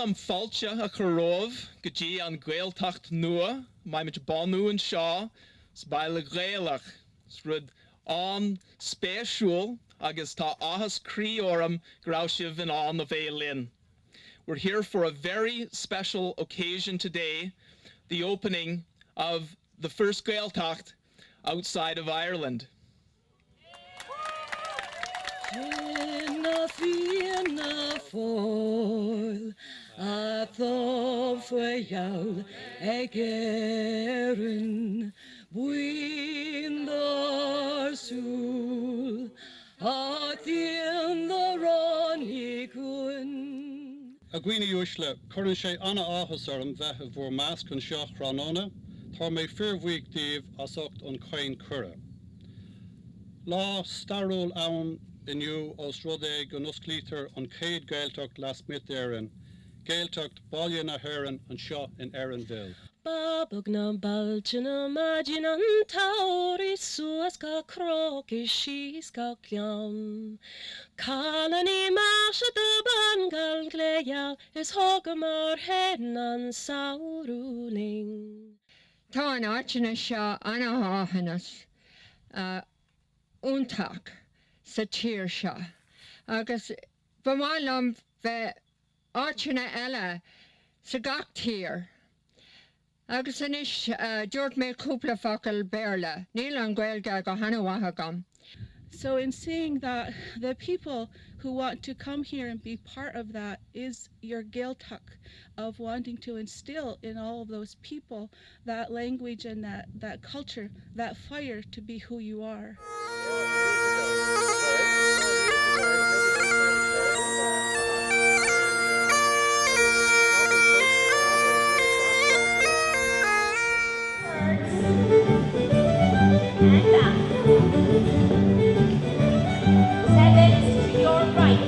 liom fáilte a chur romhaibh go dtí an Ghaeltacht nua a mbeimid ag bunú anseo sa baile Gaelach. Is rud an-spéisiúil agus tá áthas croí orm go raibh sibh in ann a bheith linn. We're here for a very special occasion today, the opening of the first Gaeltacht outside of Ireland. Sin na Fianna Fáil atá faoi gheall ag Éirinn, buíon dár súil a thaobh do ráinig chugainn. A dhaoine uaisle, cuireann sé an-áthas orm bheith i bhur measc anseo tráthnóna. Tá mé fíorbhuíoch díobh as ucht an chaoin-chuireadh. Lá stairiúil ann inniu ós rud é go n-osclaítear an chéad Ghaeltacht lasmuigh d'Éirinn, Gaeltacht Baile na hÉireann anseo in Erinville. Ba beag na bailte na maidin an tsamhraidh suas go cnoc is síos go gleann. Cailíní maise do b'an gan gléigeal is thugamar fhéin an samhradh linn. Tá an áiteanna seo ana-áiteanna iontach sa tír seo agus ba mhaith liom bheith áiteanna eile sa gach tír. Agus anois dúirt mé cúpla focal Béarla, níl an Ghaeilge go han-mhaith agam. So in seeing that the people who want to come here and be part of that is your Gaeltacht of wanting to instill in all of those people that language and that, that culture, that fire to be who you are. And back. Sevens to your right.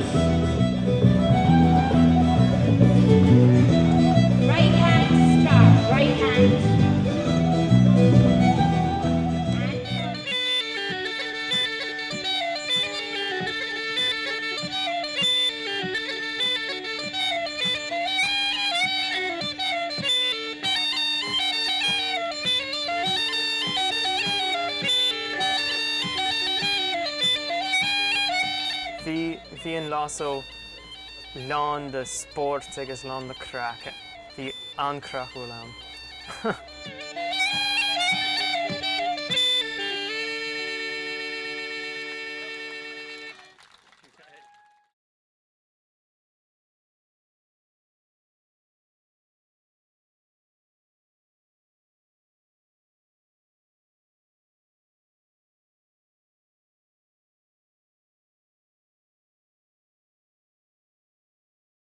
Right hand start, right hand. And Bhí, bhí an lá so lán de spórt agus lán de craic. Bhí an-chraiceáil ann.